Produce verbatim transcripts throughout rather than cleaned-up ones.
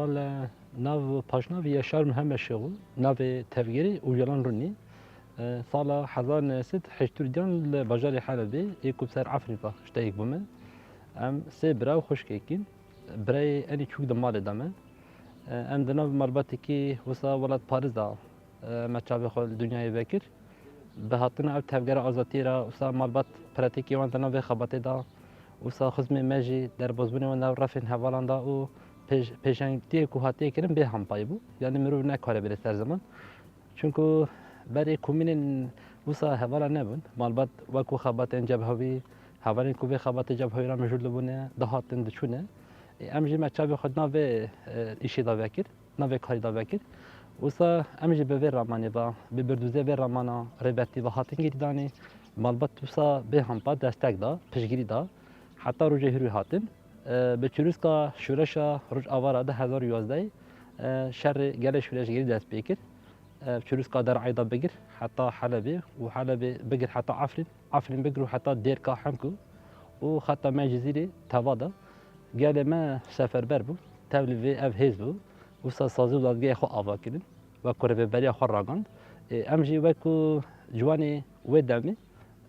Li nav paşnavî Yaşar Mihemed Şêxû, navê tevgerê Ocalan Runî, e, sala hezar neh sed heştê û duyan li bajarê Helebê ê ku bi ser Efrîn ve ji te yek bûme. Em sê bira û xwişkekîn. Birayê enî çûk di malê de me. E, em di nav malbatekî wisa welat Parîs de, e, me çavê xwe li dinyayê vekir. Bi hatina ev tevgera azadiyê re wisa malbat pratîkê wan di nav vê xebatê de, wisa xizmê me jî derbazbûnê wan nav refên hevalan de û pêş-, pêşengtiyê ku hatiye kirin bê hempayî bû. Yanî mirov nekare bêre ser ziman. Çunku berê komînên wisa hevala nebûn. Malbat wekû xebatên cebhewî, hevalên ku vê xebatê cebhewî re mijûl dibûne, dihatin, diçûne. Ê, em jî me çavê xwe di nav vê, e, îşê de vekir, navê karî de vekir. Wisa em jî bi vê ramanê ve, bi birdûzê vê ramana rêbertî ve hatin girîdanê. Malbat wisa bê hempa destek da, piştgirî da. Heta rojê hîrû hatin. E, bi çirûska şoreşa Rojava re du hezar û yazdeh, e, şerê gelê şoreşgerî dest pê kir. E, çirûska Der'ayê de bigir heta Helebê û Helebê bigir heta Efrîn. Efrîn bigir û heta Dêrka Hemkû û xeta me Cizîrê teva da. Gelê me seferber bû. Tevlî vê ev hêz bû. Wisa sazî û dadgehê xwe ava kirin. Wek ku rêveberiya xwe ragand. E, em jî wek ku ciwanê wê demê,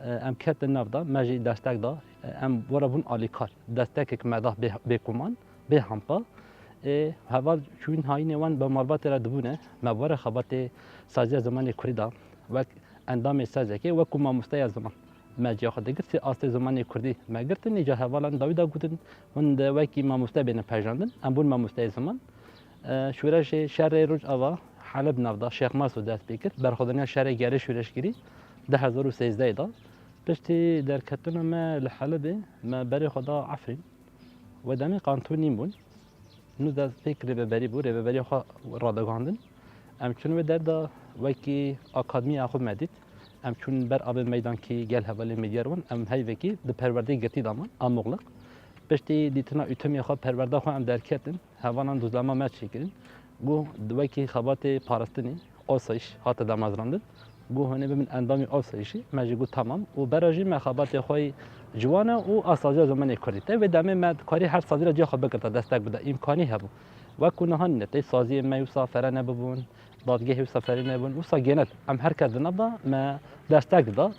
e, em ketin nav da, me jî destek da. E, em were bûn alîkar. Destekek me da bê, bêguman, bê hempa. E, heval çûyîn hayînê wan bi malbatê re dibûne. Me were xebatê saziya zimanê kurdî da. Wek endamê sazekê, wek ku mamosteya ziman. Me ciya xwe digir, sê astê zimanê kurdî me girtin, îca hevalan dawî da gotin, hûn de wekî mamoste bêne pejandin, em bûn mamosteyê ziman. E, şoreşê şerê Rojava Heleb nav da, Şêx Maso dest pê kir, berxwedaniya şerê gelê şoreşgerî du hezar û sêzdeh da. Piştî derketina me li Helebê, me berê xwe da Efrîn. Wê demê qantonîn bûn. Nû dest pê kir rêveberî bû, rêveberiya xwe radigandin. Em çûn wê der de wekî akademiya xwe me dît. Em çûn ber avê meydankî gel hevalên me diyar bûn. Em heyvekî di perwerdeyê girtî de man, a muxliq. Piştî dîtina ûtimiya xwe, perwerda xwe em derketin. Hevalan duzlama me çêkirin. Got, wekî xebatê parastinê, asayiş hate damezrandin. Got, hûn ê bibin endamî asayişî. Me jî got, tamam. Û bera jî me xebatê xwe yî ciwan e û a saziya zimanê kurdî. Te vê demê me dikarî her sazî re ciya xwe bigirta, destek bide. Îmkanî hebû. Wek ku niha nîne, tê saziyê me wisa fere nebibûn, dadgehê wisa ferê nebûn, wisa genel. Em her kes di nav de me destek dida.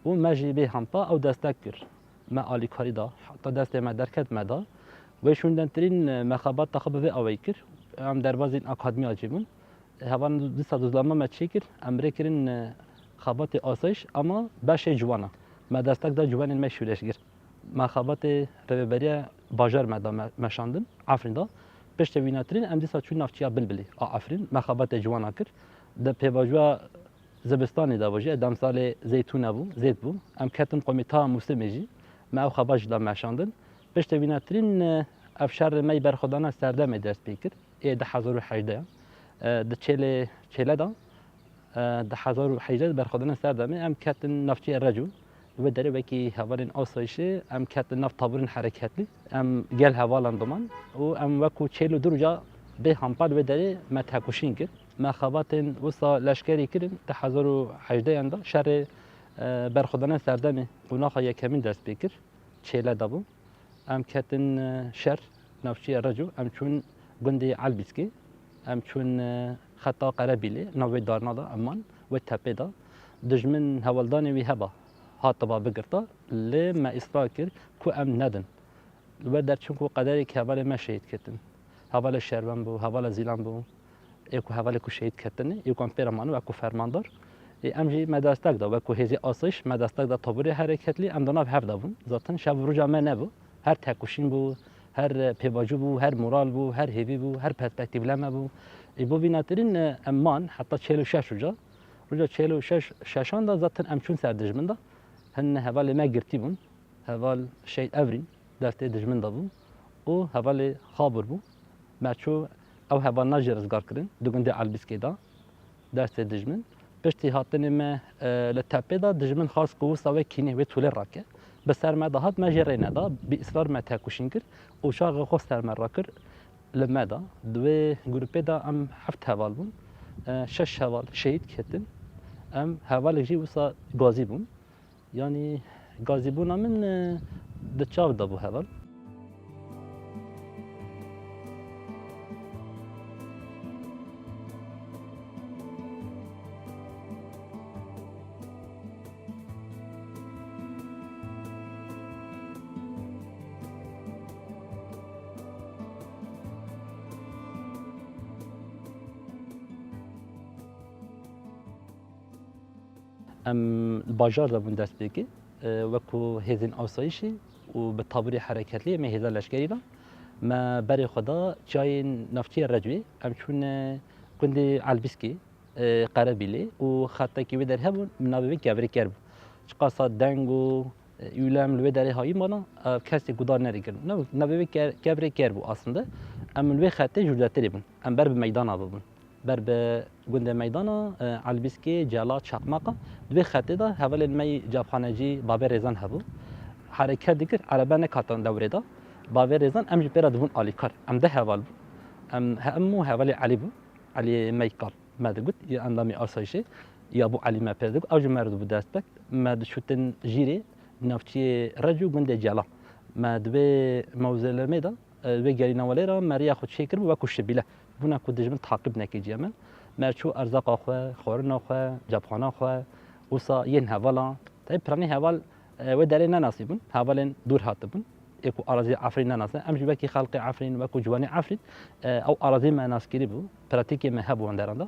Û me jî bê hempa ew destek kir. Me alîkarî da, heta destê me derket me da. Wê şûndentirîn me xebata xwe bi vê awayî kir. Em derbazên akademiya jî bûn. Hevalên dîsa duzlama me çêkir, em rê kirin, e, xebatê asayiş, ama beşê ciwana. Me destek da ciwanên me şoreşgir. Me xebatê rêveberiya bajar me da me-, meşandin, Efrîn da. Piştê wînatirîn em dîsa çûn navçeya Bilbilê a Efrîn. Me xebatê ciwana kir. Di pêvajoya zivistanê de bû jî, demsalê zeytûne bû, zêt bû. Em ketin komîta mûsimê jî. Me ew xebat jî da meşandin. Piştê wînatirîn, e, ev şerê me yî berxwedana serdemê dest pê kir. Ê du hezar û hejdeh, e, di çêlê, çêle de, e, du hezar û hejdeh berxwedana serdemê em ketin navçeya Reco. Wê derê wekî hevalên asayişê em ketin nav taborên hereketlî. Em gel hevalan diman û em wekû çêl û du roja bê hempa li wê derê me tekoşîn kir. Me xebatên wisa leşkerî kirin, di hezar û hejdehan de şerê, e, berxwedana serdemê qonaxa yekemîn dest pê kir, çêle de bû. Em ketin, e, şer, navçeya Reco, em çûn gundê Elbîskê, em çûn, e, xeta Qerebîlê, nav wê darna de em man, wê tepê de. Dijmin hewldanê wî heba, hatiba bigirta, lê me îsrar kir ku em nedin. Li ber der çunku qederê hevalê me şehîd ketin. Hevalê Şerwem bû, hevalê Zîlan bû. Ê ku hevalê ku şehîd ketine, ê ku em pê re mane wek ku fermandar. Ê em jî me destek da, wek ku hêzê asayiş me destek da taborê hereketlî, em di nav hev de bûn. Zaten şev û roja me nebû. Her tekoşîn bû, her pêvajo bû, her moral bû, her hêvî bû, her perspektîvle me bû. Ê bo vînatirîn, e, em man heta çel û şeş roja. Roja çel û şeş, şeşan de zaten em çûn ser dijmin de. Hin hevalê me girtî bûn. Heval Şehîd Evrîn destê dijmin de bû û hevalê Xabûr bû. Me çû ew hevalna jî rizgar kirin di gundê Elbîskê de destê dijmin. Piştî hatinê me, e, li tepê de dijmin xwest ku wisa wê kînê wê tûlê rake. Bi ser me de hat, me jê rê neda. Bi îsrar me tekoşîn kir û şaxê xwe ser me rakir. Li me de, di wê grûpê de em heft heval bûn. E, şeş heval şehîd ketin. Em hevalek jî wisa gazî bûn. Yanî gazîbûna min, e, di çav de bû heval. Em li bajar de bûn destpêkê, e, wekû hêzên asayîşê û bi tabûrê hereketlî em ê hêza leşkerî de me berê xwe da çiyayên navçeyê Recwê. Em çûne gundê Elbîskê, e, Qerebîlê û xetekî wê derê hebûn, bi navê wê Kevrêker bû. Çiqasa deng û, e, ûlem li wê derê hayî mala, ev kesê guhdar nedikirin. Nav-, navê wê Ke-, Kevrêker bû aslında. Em li wê xetê jûrdetirê bûn. Em ber bi meydana bibûn. Ber bi gundê meydana, e, Elbîskê, Cela, Çaqmaqa. Di wê xetê de hevalên me yî cepxanecî Bavê Rêzan hebû. Hereket dikir, erebe nekatan dewrê de. Bavê Rêzan em jî pê re dibûn alîkar. Em deh heval bûn. Em, he-, hemû hevalê Elî bûn. Elî Meykal me digot, yê endamê asayîşê, ya bû Elî me pê digot, ew jî me re dibû destpêk. Me dişutin jîrê, navçeyê Rec û gundê Cela. Me di vê mewzelemê de, e, vê gerînawalê re me riya xwe çêkiribû wekû şibîle. Bûna ku dijmin taqîb neke cihê me. Me çû erzaqa xwe, xwarina xwe, cepxana xwe, wisa yên hevalan. Tey piranî heval, e, wê derê nenasîbûn, hevalên dûr hatibûn. Ê ku arazî Efrîn nenasin. Em jî wekî xelkê Efrîn, wekû ciwanê Efrîn, e, ew arazî me naskirî bû, pratîkê me hebû wan deran de.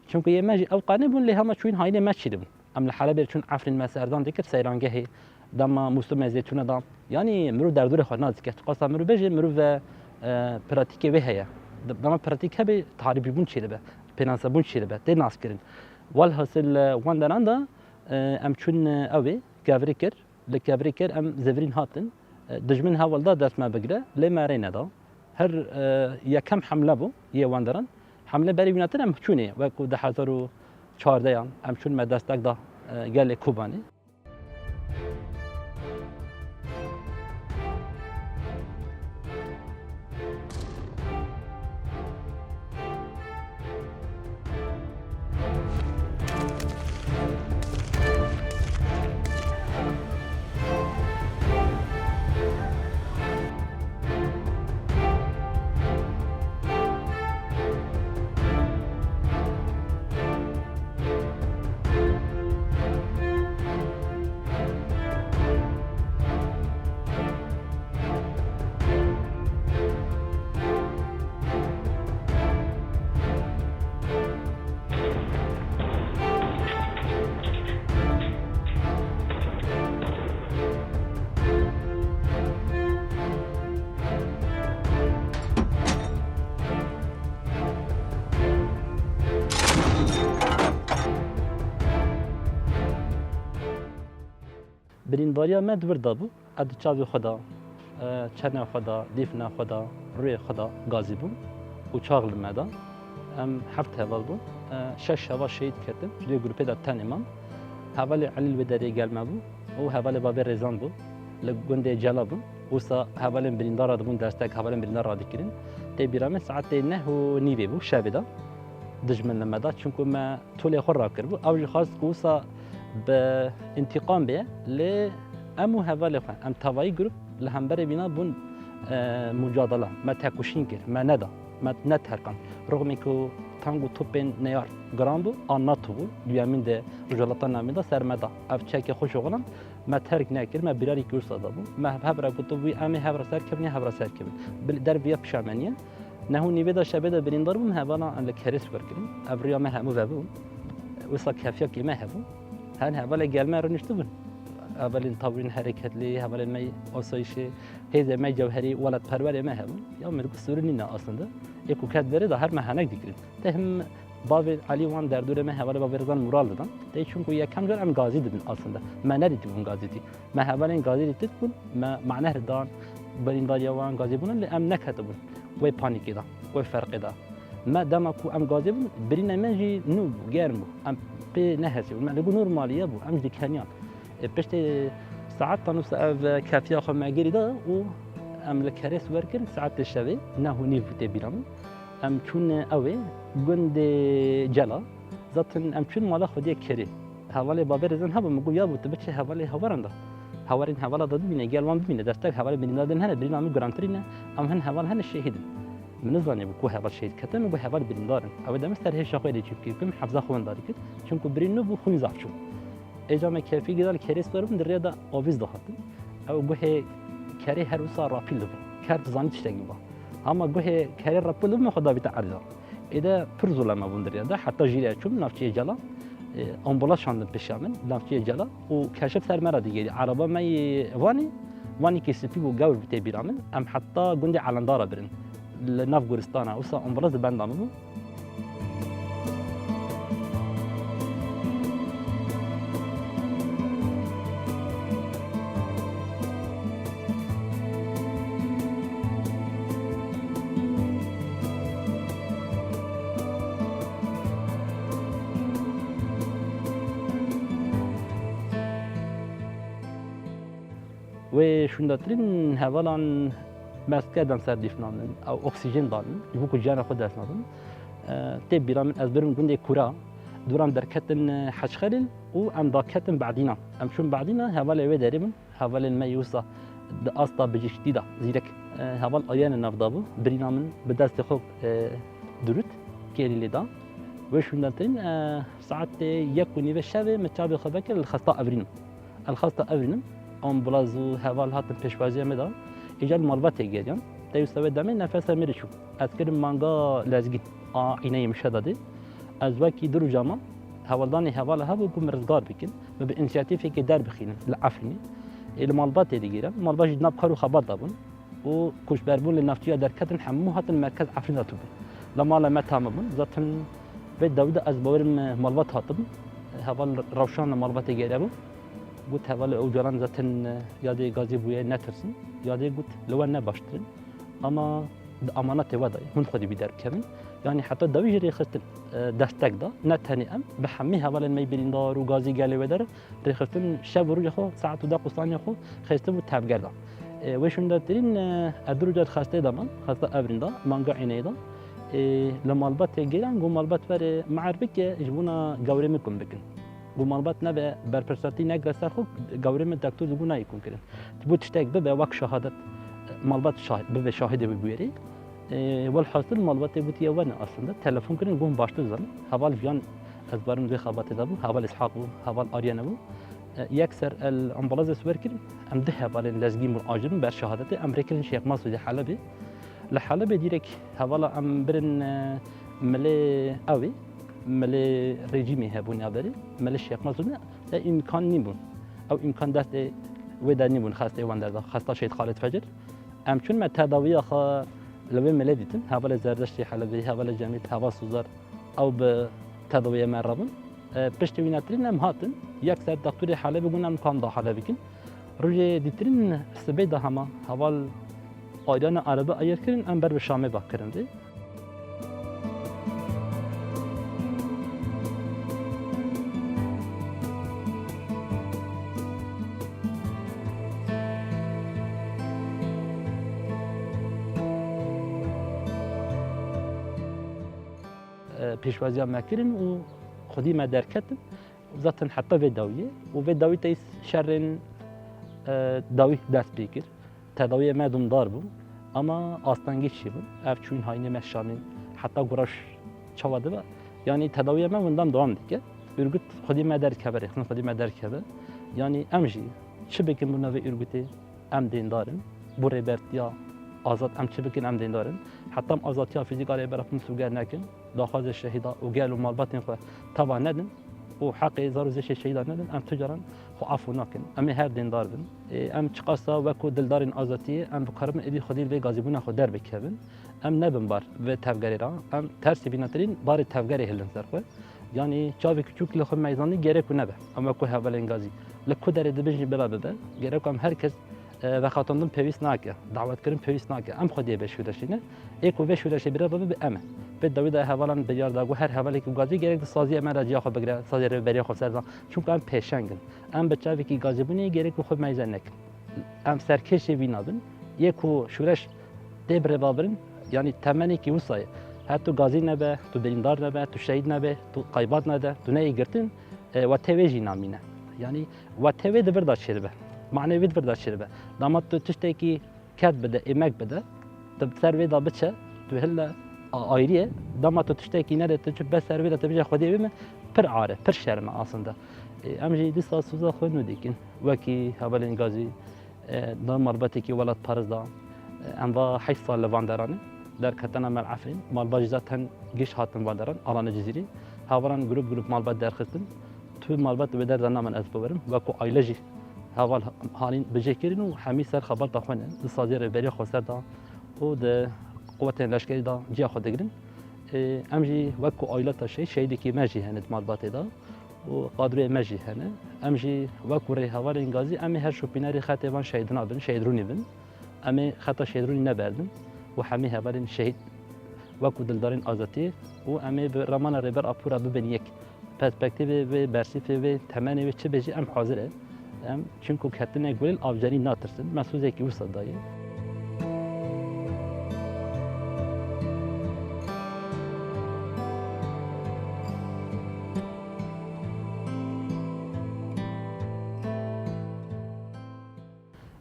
Çunku yê me jî ew qanî bûn, lê hema çûyîn hayînê me çêdibûn. Em li Helebê çûn Efrîn me serdan dikir, seyrangehê, dema mûsumê zeytûne da. Yanî mirov derdorê xwe nas dike. Tu qasa mirov bêje, mirov ve, e, pratîkê wê heye. Dema pratîk hebe, tarîbîbûn çêdibe, pênasebûn çêdibe, tê naskirin. Welhasil, e, wan deran de, e, em çûn, e, ew ê, Kevrêker. Li Kevrêker em zivirîn hatin. E, dijmin hewl da dest me bigire, lê me rê neda. Her, e, yekem hemle bû yê wenderan. Hemle berî wî netin em çûnê, wekû du hezar û çardeyan em çûn me destek da, e, gelê Kobanê. Birîndariya me di wir de bû. Ez di çavê xwe de, e, çene xwe de, dîfna xwe de, rûyê xwe de gazî bûm û çax li me da. Em heft heval bûn. E, şeş heval şehîd ketin. Di wê grûpê de tenê mam. Hevalê Elî li wê derê gel me bû û hevalê Bavê Rêzan bû. Li gundê Cela bûn. Wisa hevalên birîndar radibûn destek, hevalên birîndar radikirin. Tê bîra min saetê neh û nîvê bû şevê de. Dijmin li me da. Çunku me tolê xwe rakiribû. Ew jî xwest ku wisa bi întîqam bê, lê em û hevalê xwe, em tevayî grûp li hemberê vîna bûn, e, mucadele. Me têkoşîn kir, me neda, me neterkand. Rixmê ku tang û topên neyar giran bû, a NATO bû, duyemîn de Rojhilata Navîn de ser me da. Ev çekê xwe şoxilan, me terk nekir, me bîrarî Kurdistan de bû. Me hev re got, "Wî em ê hev re serkevin ya hev re serkevin." Bi-, derviya pişa me niye. Neh û nîvê de şevê de birîndar bûm, hevala em li kerê siwar kirin. Ev riya me hemû vebû. Wisa kefiyakê me hebû. Her hevalê gel me rûniştibûn. Hevalên tawrîn hereketlî, hevalên me asayîşê, hêzê me cewherî, welatperwerê me hebûn. Ya min digot, sorun nîne aslında. Ê ku ket verê de her me henek dikirin. Te him bavê Elî wan derdorê me hevalê bavê Rizan moral didan. Te çunku yekem car em gazî dibin aslında. Me nedîtibûn gazîtî. Me hevalên gazî dîtibûn, me maneh dan, birîndariya wan gazî bûn, lê em neketibûn wê panîkê de, wê ferqê de. Me dema ku em gazî bûn, birînê me jî nû bû, germ bû. Em pê nehesibûn. Me digot normalî ye bû, em jî dikeniyan. E, piştê saetan wisa ev kefiya xwe me girî da û Em li kerê siwer kir, saetê şevê neh û nîv bû tê bîra min. Em çûn ewê gundê Cela. Zaten em çûn mala xwediyê kerê. Hevalê bavê Rêzan hebû, min got, "Ya bû tu biçe hevalê hewaran de. Hewarên hevala de bibîne, gel wan bibîne. Destek hevalê birîndar din hene, birîna min gurantirî ne. Em hin heval hene şehîd in." Min nizanî bû ku heval şehîd kete, min got, "Heval birîndar in." Ew demê ser hêşa xwe lê çî bikir, min hefza xwe windarî kir. Çimku birîn nû bû, xwîn zaf çû. Êca me kefî gidal kerê siwer bûn, di rêya de avîz dihatin. Ew guhê kerê her wisa rapîl dibû. Ker dizanî tiştekî ba. Hema guhê kerê rapîl dibû, me xwe davîte erda. Êde pir zulema bûn di rêya de. Heta jî re çûm navçeyê Cela. E, ambulas şandin pêşiya min, navçeyê Cela. Û keşif ser me re digêrî. Ereba me yê Vanî, Vanîkî spî bû, gewr bû tê bîra min. Em heta gundê Elendara birin. Li nav guristana, wisa ambulas di benda min bû. Wê şûndetirîn hevalan mezke dem ser dîf nanin, ew oksîjen danin, ji bo ku jiyana xwe dest nadin. E, tê bîra min ez birim gundê Kura, dûran derketin, e, Heçxelîl û em daketin Bedîna. Em çûn Bedîna, hevalê wê derê bûn, hevalên me yê wisa di asta bijîştî de zîrek, e, heval Aryane nav dabû, birîna min bi destê xwe, e, dirût, kêlî lê da. Wê şûndetirîn, e, saetê yek û nîvê şevê min çavê xwe vekir, li xesta evrînim. El xasta evrînim, ambulaz û heval hatin pêşwaziya me da. Îcar malbatê geriyan. Te wisa wê demê nefesa min rê çû. Ez kirim manga lezgîn, a îneyê min şedadê. Ez wekî du roja me, hewldanê hevala hebû ku min rizgar bikin. Min bi însiyatîfekê derbixînin li Efrînê. Ê li malbatê digîrin. Malbat jî di nav kar û xebat de bûn. û koçberbûn li navçeya derketin hemû hatin merkez Efrîn de tûbûn. Li mala me tame bûn. Zaten vê dawî de ez bawerim malbat hatibû. Heval rewşan li malbatê geriyabû. Got, "Hevalê ew caran zaten yadê gazê bûye, netirsin." Yadê got, "Li we ne baştir in. Ama di amanatê we de ye. Hûn xwedî bî derbikevin." Yanî heta dawî jî rêxistin, e, destek da. Ne tenê em, bi hemî hevalên me yê birîndar û gazî gelê wê der. Rêxistin şev û rojê xwe, saet û deq û saniya xwe xistin û tevger da. E, wê şûndetirîn, e, ez du roja di xestê de man, xesta Evrîn de, manga îneyê de. E, li malbatê giran, got malbat were me erd bike, ji bona gewrê min kom bikin. Got malbat nebe berpirsatî negire ser xwe, gewrê min dektor ji bona yê kom kirin. Ji bo tiştek bibe wek şehadet, malbat şah-, bibe şahidê wê bûyerê. E, welhasil malbatê gotiye wene aslında. Telefon kirin, got baştir zanin. Heval jiyan ez barim vê xebatê de bû. Heval Îshaq bû, heval Aryane bû. E, yekser el ambulanzê siber kirin. Em du hevalên lezgîn bûn, ajir bûn, ber şehadetê. Em rê kirin Şêx Masûdê Helebê. Li Helebê dîrek hevala em birin, e, milê ew ê, milê rejîmê hebû navberê. Milê Şêx Masûdê, e, îmkan nîbûn. Ew îmkan destê wê de nîbûn, xestê wan derda, xesta Şehîd Xalid Fecir. Em çûn me tedawiya xwe li wê milê dîtin, hevalê Zerdeştê Helebê, hevalê Cemîl, heval Suzar, ew bi tedawiya me re bûn. E, piştî wî netirîn em hatin, yekser doktorê Helebê got em kan da Helebê bikin. Rojê dîtirîn sibê de hema heval Aryane erebe eyar kirin, em ber bi Şamê ve kirin rê. E, pêşwaziya me kirin û xwedî me derketin. Zaten heta vê dawiyê û vê dawî te şerên, e, dawî dest pê kir. Tedawiyê me domdar bû, ama astengî çêbûn. Ev çûyîn hayînê me şanîn, heta guraş çawa dibe. Yanî tedawiyê me windam dewam dike. Ûrgut xwedî me derkeve, rêxistin xwedî me derkeve. Yanî em jî çi bikin bo navê Ûrgutê, em dêndar in. Bo rêbertiya azad em çi bikin, em dêndar in. Heta em azadiya fîzîk a Rêber Apo Min Sûger nekin, daxwazê şehîda û gel û malbatên xwe teva nedin û heqê zar û zêşê şehîdan nedin, em tu caran xwe afû nakin. Em ê her dêndar bin. Ê, em çiqasa wekû dildarên azadiyê, em bikaribin êdî xwedî li vê gazîbûna xwe derbikevin. Em nebin bar vê tevgerê re. Em tersê vîna tirîn barê tevgerê hilin ser xwe. Yanî çavê kiçûk li xwe meyzandî gerek û nebe. Em wekû hevalên gazî li ku derê dibin jî bila bibe. Gerek em her kes, e, vexatandin pêwîst nake, dawetkirin pêwîst nake. Em xwediyê vê şûreşê ne. Ê ku vê şûreşê bira bibe, em e. Vê dawî de hevalan biryar da ku her hevalekî gazî gerek di saziyê me re ciya xwe bigire, saziyê rêveberiya xwe ser da. Çunku em pêşeng in. Em bi çavekî gazîbûnê gerek ku xwe meyze nekin. Em serkêşê vîna bin. Yê ku şûreş tê birêvebirin, yanî temenekî wisa ye. Her tu gazî nebe, tu birîndar nebe, tu şehîd nebe, tu qaybat nede, tu neyê girtin, e, we tê wê jî namîne. Yanî we tê wê di vir de çêdibe. Manê wê di vir de çêdibe. Dema tu tiştekî ked bide, êmek bide, tu ser wê de biçe, tu hille a-, ayrî ye. Dema tu tiştekî nede, tu çi bes ser wê de tu bêje Xwedê wê min, pir ar e, pir şerm e aslında. E, em jî dîsa soza xwe nû dikin. Wekî hevalên gazî, e, da malbatekî welatparêz da. E, em va heşt sal li van deran in. Derketine me li Efrîn. Malbat jî zaten giş hatin van deran, alane Cizîrî. Hevalan grup grup malbat derxistin. Tu malbat wê der de namin ez biwerim. Wekî aile jî heval halîn bi cih kirin û hemî ser xebata xwe ne. Di sazê rêberî xwe ser da û di quwetên leşkerî da ciya xwe digirin. Ê, em jî wekî aîleta şehîd, şehîdekî me jî hene di malbatê de û kadroyê me jî hene. Em jî wekî rêhevalên gazî, em ê her şopînerî xetê van şehîdina bin, şehîd rûnî bin. Em ê xeta şehîd rûnî neberdin û hemî hevalên şehîd wekî dildarên azadiyê û em ê bi ramana Rêber Apo re bibin yek. Perspektîvê wê, bersîfê wê, temenê wê çi be jî em hazir e. Em çimkû ketine gulên avcenî natirsin. Me sozekî wisa daye.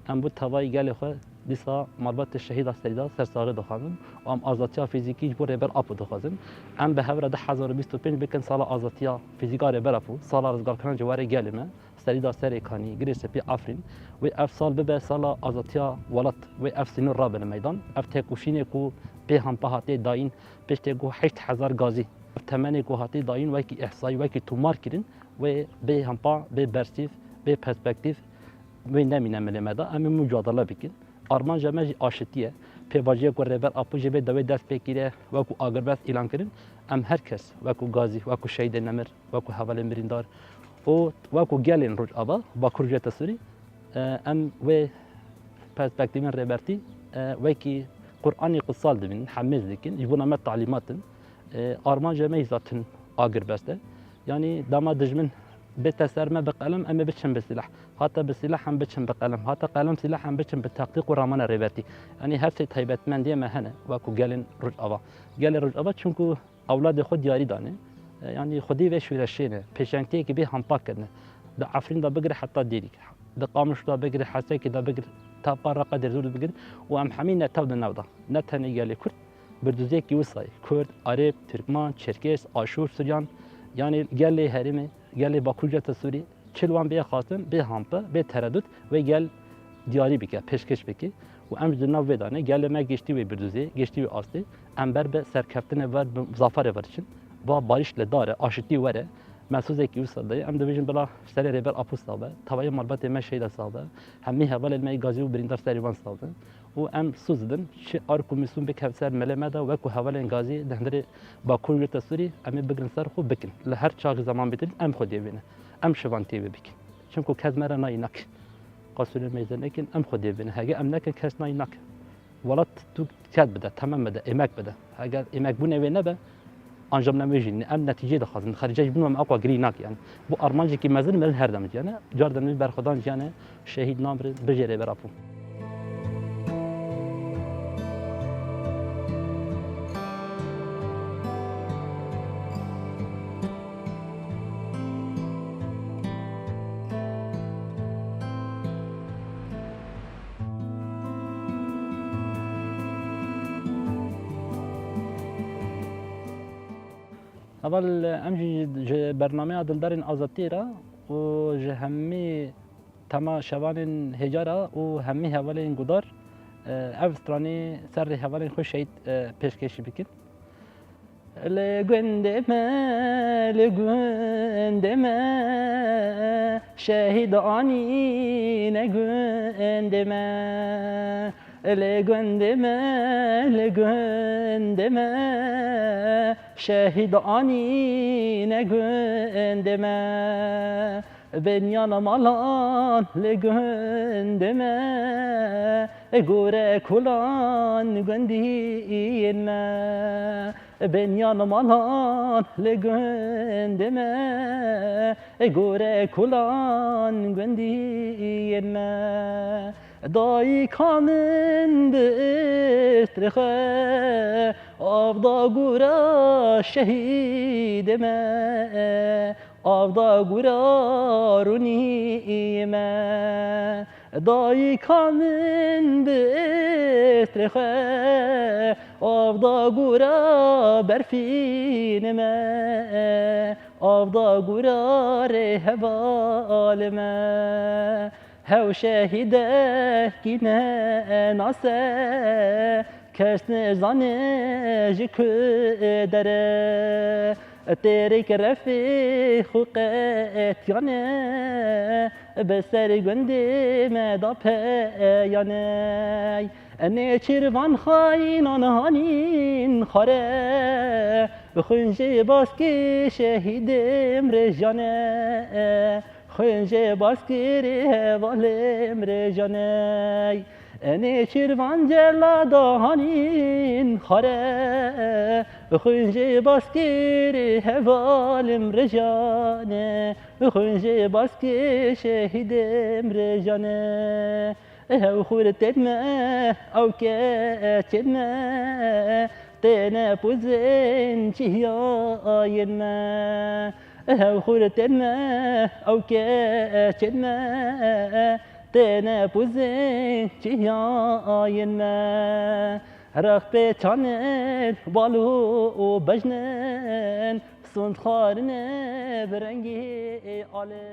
Em bo tevayî gelê xwe dîsa malbatê şehîda serî de sersaxî dixwazin û em azadiya fîzîkî ji bo Rêber Apo dixwazin. Em bi hev re du hezar û bîst û pênc bikin sala azadiya fîzîk a Rêber Apo, sala rizgarkirina ciwarê gelê me. Serî de Serêkanî, Girê Spî, Efrîn. Wê ev sal bibe sala azadiya welat, wê ev sînor rabin meydan. Ev têkoşînê ku bê hampa hatiye dayîn, piştê ku heşt hezar gazî, ev temenê ku hatiye dayîn wekî îhsayî, wekî tomar kirin, wê bê hampa, bê bersîv, bê perspektîv, wê nemîne milê me de. Em ê mucadele bikin. Armanca me jî aşitî ye. Pêvajoya ku Rêber Apo jî vê dawê dest pê kiriye, wekî agirbest îlan kirin. Em her kes, wekî gazî, wekî şehîdê nemir, wekî hevalên birîndar û wekî gelên Rojava, Bakur Cete Sûrî, e, em wê perspektîvên Rêbertî, e, wekî Quranê Qutsal dibînin, hemêz dikin, ji bona me talîmat in. E, armanca me jî zaten agirbest e. Yanî dema dijmin bête ser me bi qelem, em ê biçin bi sîleh. Hate bi sîleh, em biçin bi qelem. Hate qelem sîleh, em biçin bi taktîk û ramana Rêbertî. Yanî her sê taybetmendiyê me hene, wekî gelên Rojava. Gelê Rojava çimkû ewladê xwe diyarî dane. E, yanî xwedî vê şûreşê ne, pêşengtiyekî bê hampa kirine. Di Efrîn de bigire heta Dêrîk, di Qamişlo de bigire, Hesekê de bigire, ta pa Reqa Dêrezor de bigire û em hemî netew di nav de. Ne tenê gelê Kurd, birdûziyekî wisa ye. Kurd, Erêb, Tirkman, Çerkês, Aşûr, Suryan, yanî gelê herêmê, gelê Bakur Cete Sûrî, çi li wan bê xwestin, bê hampe, bê teredût, wê gel diyarî bike, pêşkêş bike. Û em ji nav vê de ne, gelê me giştî wê birdûzê, giştî wê astê. Em ber bi serkeftinê ver, bi zaferê ver diçin. Va barîş li dar e, aşitî were. Me sozekî wisa daye. Em dibêjin bila serê Rêber Apo sax be, tevayê malbatê me şehîda sax be. Hemî hevalên me yê gazî û birîndar serê wan sax be. Û em soz didin, çi ark û mîsûn bikeve ser milê me de, wekî hevalên gazî di hundirê Bakur û Cete Sûrî, em ê bigrin ser xwe bikin. Li her çaxî zeman bîtin, em xwediyê wê ne. Em şivantiyê wê bikin. Çimkû kes me re nayî nake. Qasûrê me jî nekin, em xwediyê wê ne. Hege em nekin, kes nayî nake. Welat tu ked bide, temem bide, êmek bide. Heger êmekbûnê wê nebe, ancam ne wê jî ne. Em netîceyê dixwazin. Xerîcê ji bin me aqwa girî nake yani. Bu armancekî mezin mirin her dem yani. Cardin wî berxwedan yani. Şehîd namre, bijê Rêber Apo. Heval em jî ji bernameya Dildarên Azadiyê re û ji hemî temaşevanên hêja re û hemî hevalên guhdar, e, ev stranê ser rê hevalên xwe şehîd, e, pêşkêşî bikin. Li gundê me, li gundê me, şehîd anîne gundê me. Li gundê me, li gundê me, şehîd anîne gundê me. Bêniyana malan li gundê me, gore kulan gundiyên me. Bêniyana malan li gundê me, gore kulan gundiyên me. Dayika min bi istrê xwe av da gora şehîdê me, av da gora rûniyê me. Dayika min bi istrê xwe av da gora berfînê me, av da gora rê hevalê me. Hew şehîdekî ne nase, kes nizane ji ku dere. Têrêk refê xwe qetiyane, bi ser gundê me da peyane. Nêçîrvan xayînan hanîn xware, xwîn jê baskê şehîdê mirêjane. Xwîn jê baskirî hevalê mirêjane. Nêçîrvan celada hanîn xware, xwîn jê baskirî hevalê mirêjane. Xwîn jê baskê şehîdê mirêjane. Hew xurtên me, ew keçên me, têne pûzên çiyayên me. Hew xurtên me, ew keçên me, têne pûzên çiyayên me. Rex pêçanên balo û bejnên, sund xwarine bi rengê alê.